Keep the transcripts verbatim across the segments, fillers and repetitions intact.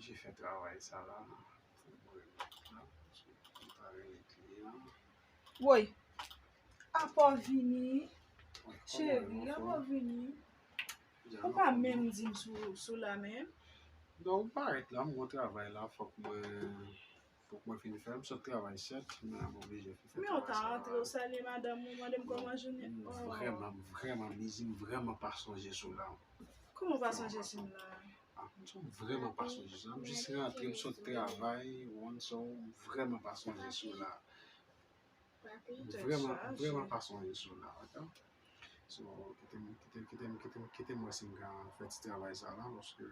Oblije fè travay sa la. Fòk mwen remèt la, paske m pa renmen kliyan. Woy, apa w vini, cheri, apa w vini. Ou pa menm di m sou, sou la menm. Non, m parèt la, m gon travay la, fòk mwen, fòk mwen fin fè l. M sot travay sèt, men m oblije fin fè travay sa la. Men w ta antre, w salye madanm ou, mande m kòman jounen. M vrèman, m vrèman bizi, m vrèman pa sonje sou la. Kòman w pa sonje sou m la? Ah, m vrèman pa sonje sou la. M jis rantre, m sot travay, w konn sa, m vrèman pa sonje sou la. M vrèman, m vrèman pa sonje sou la, ok? So, kite m, kite m, kite m, kite m, kite m wè si m ka fè ti travay sa la, paske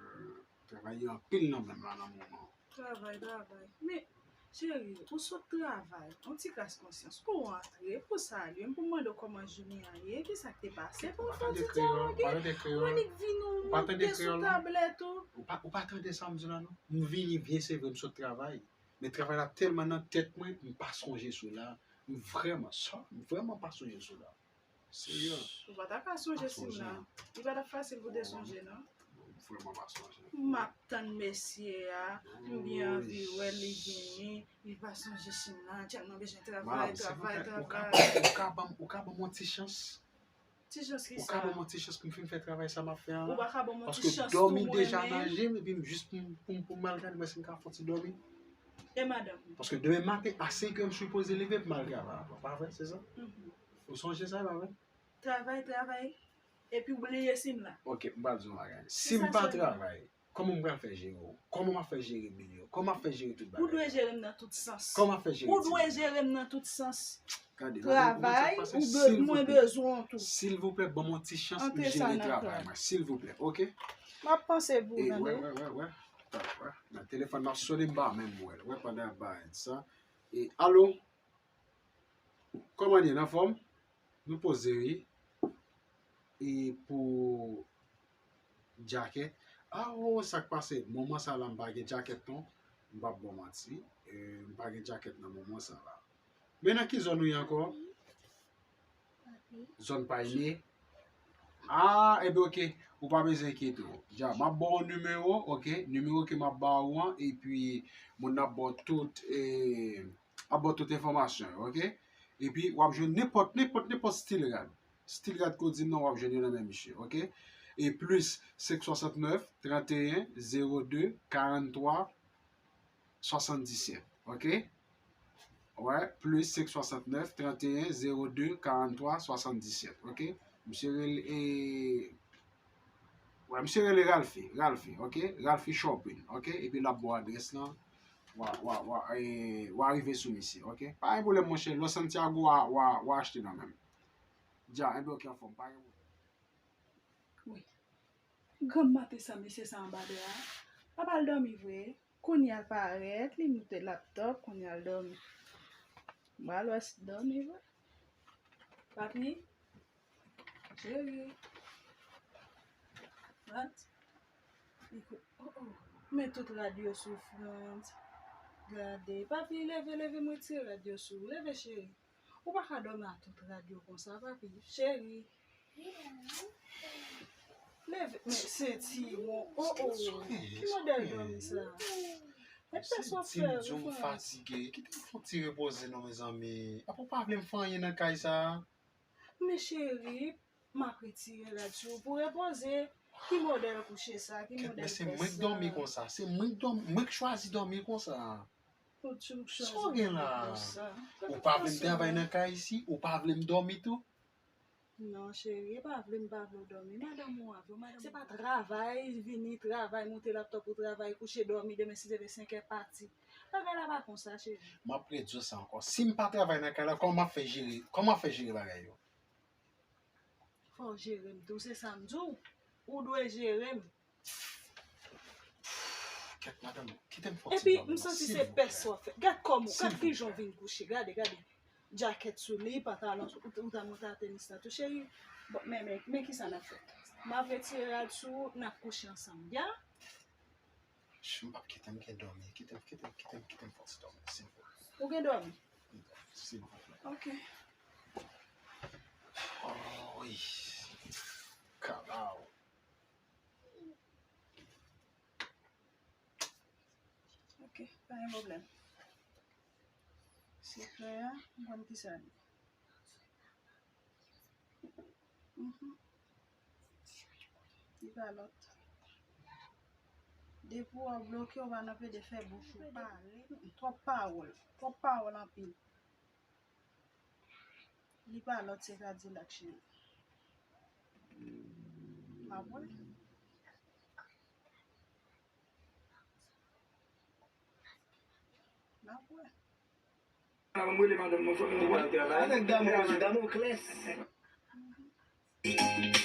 travay yo anpil nan men m la nan moman. Travay, travay. Men, cheri, ou sot travay, yon ti kras konsyans, pou w antre, pou w salye m, pou w mande w kòman jounen an ye, kisa k te pase, pou w fè yon ti dyaloge. Ou annik vin ou moute sou tablèt ou. Ou pa, ou pa tande sa m di la, non? M vini byen, se vre, m sot travay. Men travay la tèlman nan tèt mwen, m pa sonje sou la. M vrèman, sa, m vrèman pa sonje sou la. Serye. Ou pa ta ka sonje sou m la. Li pa t ap fasil pou te sonje, non. M vrèman pa sonje. M ap tann mesye a, m byen anvi wè l, li vini, li pa sonje sou m la, tèlman bezwen travay, travay, travay. Ou ka ban m, ou ka ban m yon ti chans? Ti chans ki sa? Ou ka ban m yon ti chans pou m fin fè travay sa m ap fè an la? Ou pa ka ban m yon ti chans tou mwen menm? Paske dòmi deja nan je m, epi m jis pou m, pou m, pou m al gade, mwen si m ka fè yon ti dòmi. E madanm ou? Paske demen maten, a senk è, m sipoze leve pou m al travay ankò. Pa vre, se sa? Mhm. Ou sonje sa, pa vre? Travay, travay. Epi w bliye si m la. Ok, m pral di w yon bagay. Si m pa travay, kòman m pral fè jere w? Kòman m ap fè jere bil yo? Kòman m ap fè jere tout bagay? Ou dwe jere m nan tout sans. Kòman m ap fè jere ti bil yo? Ou dwe jere m nan tout sans. Gade, gade, gade sa k pase. Travay, ou be-, mwen bezwen w tou. Silvouplè, ban m yon ti chans pou m jere travay mwen. Silvouplè, ok? M ap panse pou ou, tande. Wè, wè, wè, wè. Wè. Nan telefòn nan sonnen, m pa menm wè l. Wè, pandan y ap bay sa. E, alo? Kòman n ye, n anfòm? Nou poze, wi. E pou djakèt, a, o, sa k pase? Moman sa la, m pa gen djakèt, non. M p ap ba w manti. E, m pa gen djakèt nan moman sa la. Men nan ki zòn ou ye ankò? Zòn Payne? A, enben, ok. Ou pa bezwen enkyete w. Dja, m ap ba w yon nimewo, ok? Nimewo ke m ap ba w an, epi moun nan ap ba w tout, e, ap ba w tout enfòmasyon yo, ok? Epi w ap jwenn nenpòt, nenpòt, nenpòt stil rad. Stil rad ke w di m nan, w ap jwenn yo nan men misye, ok? E plis senk swasantnèf, tranteyen, zewo de, karanntwa, swasanndisèt, ok? Wè, plis senk swasantnèf, tranteyen, zewo de, karanntwa, swasanndisèt, ok? Misye rele, e, wè, misye rele Ralphy, Ralphy, ok? Ralphy Shopping, ok? Epi l ap ba w adrès lan, w a, w a, w a, e, w a rive sou misye, ok? Pa gen pwoblèm, monchè, lè w Santiago, w a, w a, w a achte nan men m. Dja, enben, ok, anfòm, pa gen pwoblèm. Wi. Granm maten sa, mesye sa anba dra a. Papa al dòmi vre. Kounye a l parèt, li moute laptòp, kounye a l dòmi. M al wè si l dòmi vre. Papi, cheri. What? Li ko-, oh, oh. Men tout rad yo sou front. Gade. Papi, leve, leve, m retire rad yo sou ou. Leve, cheri. Ou pa ka dòmi ak tout rad yo konsa, papi. Cheri. Leve, men sentiwon. Oh, oh. Ki modèl dòmi sa? Mèt fè sa w fè, wi, Frantz. Fatige. Kite m fè yon ti repoze non, mezanmi. Apa w pa vle m fè anyen nan kay sa? Men cheri, m ap retire rad sou ou pou repoze. Ki modèl kouche sa? Ki modèl fè sa? Men se mwen k dòmi konsa. Se mwen k dòmi, mwen k chwazi dòmi konsa. Ou di w chwazi dòmi konsa. Ou pa vle m travay nan kay isi? Ou pa vle m dòmi tou? Non, cheri, e pa vle m pa vle w dòmi. Madanm ou avè w, madanm ou. Se pa travay, vini travay, moute laptòp ou travay, kouche dòmi, demen si se vle senk è pati. Bagay la pa konsa, cheri. M ap redi w sa ankò. Si m pa travay nan kay la, kòman m ap fè jere, kòman m ap fè jere bagay yo? Fò w jere m tou, se sa m di w. Ou dwe jere m. Kèt, madanm, kite m fè yon ti dòmi non, silvouplè. Epi, m santi se pès w ap fè. Gad kòm ou, gad kijan w vin kouche. Gade, gade. Djakèt sou li, pantalon, ou, ou ta monte a tenis la tou, cheri. Bon, men, men, men kisa n ap fè? M ap retire rad sou ou, n ap kouche ansanm, ya? Ch, m p ap kite m gen dòmi. Kite m, kite m, kite m, kite m fè yon ti dòmi, silvouplè. Ou gen dòmi? Silvouplè. Ok. Oh, wi. Kabaw. Ok, pa gen pwoblèm. Sekrè a, m konn ki sa l ye. Mhm. Li pa lòt. Depi w bloke, w pa nan pede fè bouch ou pale. Twòp pawòl. Twòp pawòl anpil. Li pa lòt, se Kadilak, cheri. N ap wè. N ap wè. Anèk Damokles, Damokles.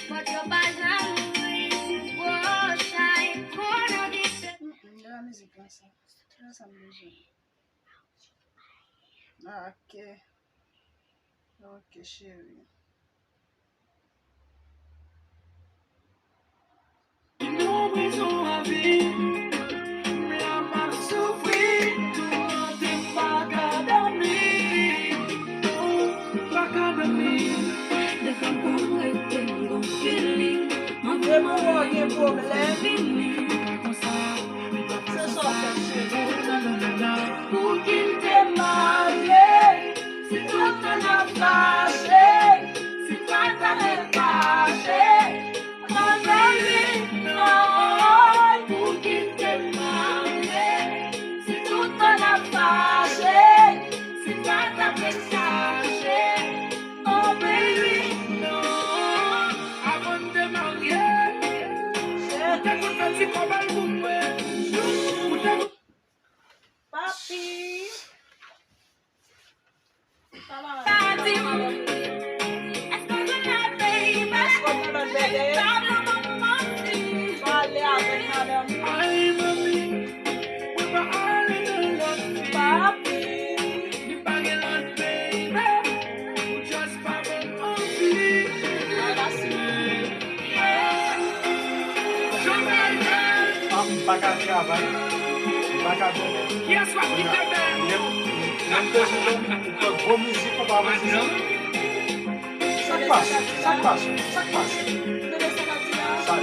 But yo pa janm ouvri sou pwochay. Konnen di se. Mm, mm, de la mizik la, sa. Se sa m bezwen. Ah, ok. Ok, cheri. Nan prizon a vi, m la m ap soufri, toumante m pa ka dòmi, oh, m pa ka dòmi. Defwa m konn rete m gon feeling, mwen vle mwen gen pwoblèm. Fini, m pa konsa, m pa fè sa. Se sa w fè, cheri. Pou ki m te marye? Si toutan n ap fache, si n pa ta ret fache, oh baby, non, pou ki n te marye? Si toutan n ap fache, si n pa ta ret fache, oh baby, non. Avan n te marye, ou te konn fè ti kòb al pou mwen. Ou te Papi. Sa va? Èske w gen lòt bebe? Èske w gen lòt bebe? Pale avèk madanm ou. Ay, manmi, mwen pa ale nan lòt fi. Papi. Li pa gen lòt bebe. Ou just pa ban m anvi. Ay, la si. Ah, m pa ka travay, m pa ka dòmi. Kiyès w ap kite bèl? Lè m, lè m bezwen dòmi, ou pran gwo mizik, ou pa bezwen dòmi. Sa k pase? Sa k pase? Sa k pase? Sa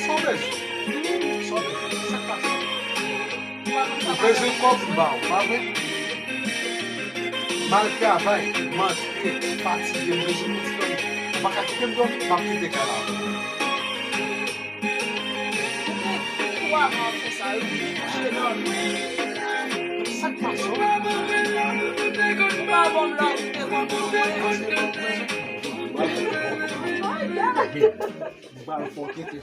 Sa w bezwen? Sa w bezwen? Sa k pase? Ou bezwen kòb, m ba w, pa vre? M al travay, m antre, m fatige, m bezwen yon ti dòmi. Ou pa ka kite m dòmi, m ap kite kay la avè w. Ou gen twa mwa w fè sa, yo vini kouche dòmi. Sa k pase? Ou pa ban m love, ou te konn ban mwen. M ba l fò kete.